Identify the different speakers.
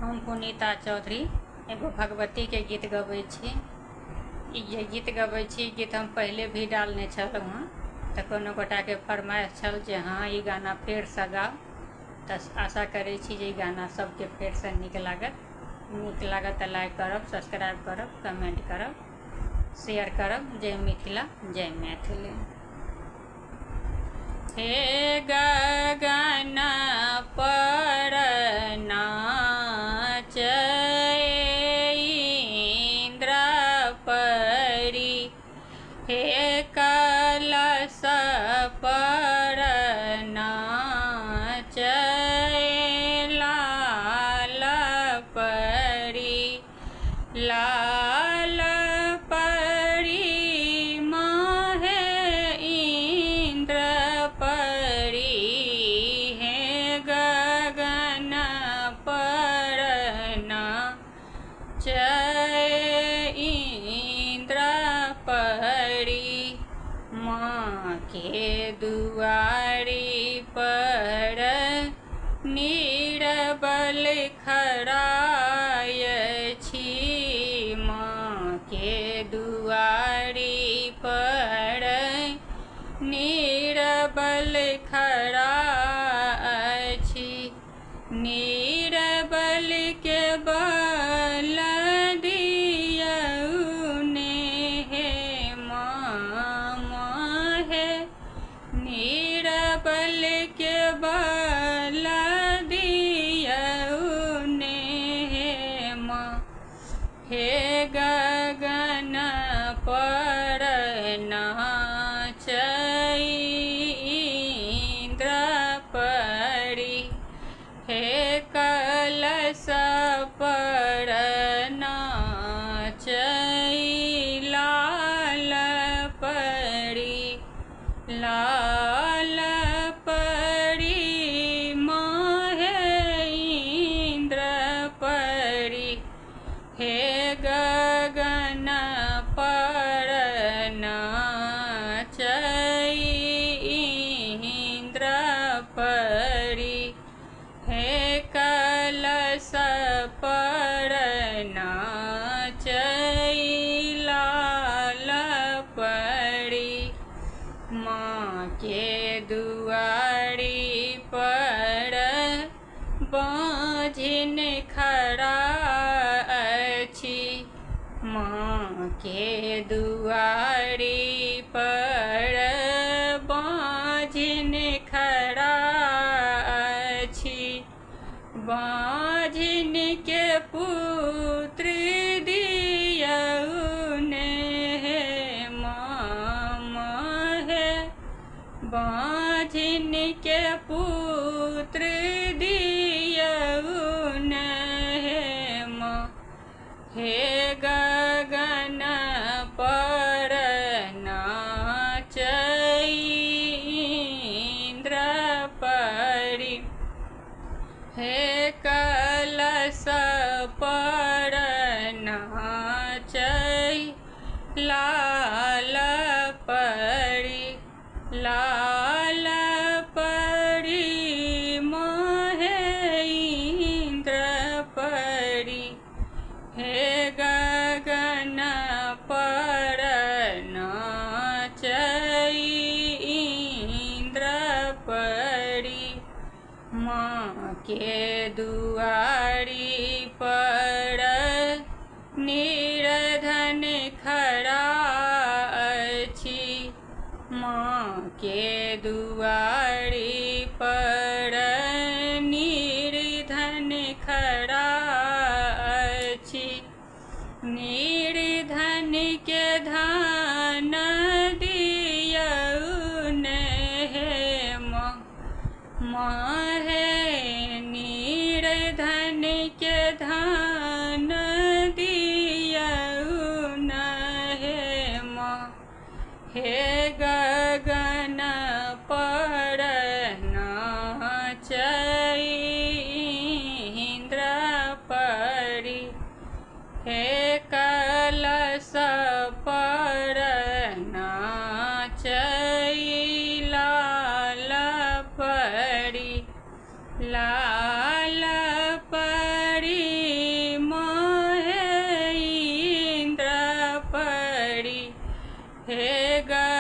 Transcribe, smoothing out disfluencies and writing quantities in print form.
Speaker 1: हम पुनीता चौधरी एगो भगवतीके गीत गबै छी। ई जे गीत गबै छी, ई गीत हम पहिले भी डालने छलहुँ हँ, तऽ कोनो गोटाके फरमाइश छल जे हँ ई गाना फेरसँ गाउ। तऽ आशा करै छी जे ई गाना सबके फेरसँ नीक लागत। नीक लागत तऽ लाइक करब, सब्सक्राइब करब, कमेन्ट करब, शेयर करब। जय मिथिला, जय मैथिली। हे गगन पर नाच इन्द्र परी, हे कलश पर नाच लाल परी, लाल परी माहे इन्द्र परी, हे गगन पर नाचै इन्द्र परी। माँ के दुआरी पर नीरबल खड़ाय छी, माँ के दुआरी पर नीरबल खड़ा अछि। नीरबल के बल दियौ ने हे माँ हे, नीरबल के बल दियौ ने हे माँ। हे गगन पर नाचै इन्द्र परी, हे कलश पर नाचै लाल परी, लाल परी माहे इन्द्र परी, हे गगन पर नाचै इन्द्र परी, हे कलश पर नाचै लाल परी। माँ के दुआरी पर बाँझिन खड़ा अछि, माँ के दुआरी पर बाँझिन खड़ा अछि। बाँझिन के पुत्र दियौ ने हे मामा हे, बाँझिन के पुत्र दियौ ने हे माँ। हे गगन पर नाचै इन्द्र परी, हे कलश पर नाचै लाल परी, लाल परी माहे इन्द्र परी, हे गगन पर नाचै इन्द्र परी। माँ के दुआरी पर निर्धन खड़ा अछि, माँ के दुआरी पर निर्धन खड़ा अछि। निर्धन के धन दियौ ने हे माँ, माँ हे निर्धन के धन दियौ न हे माँ। हे गगन पर नाचै इन्द्र परी, हे कलश पर नाचै लाल परी, लाल परी हे गरु।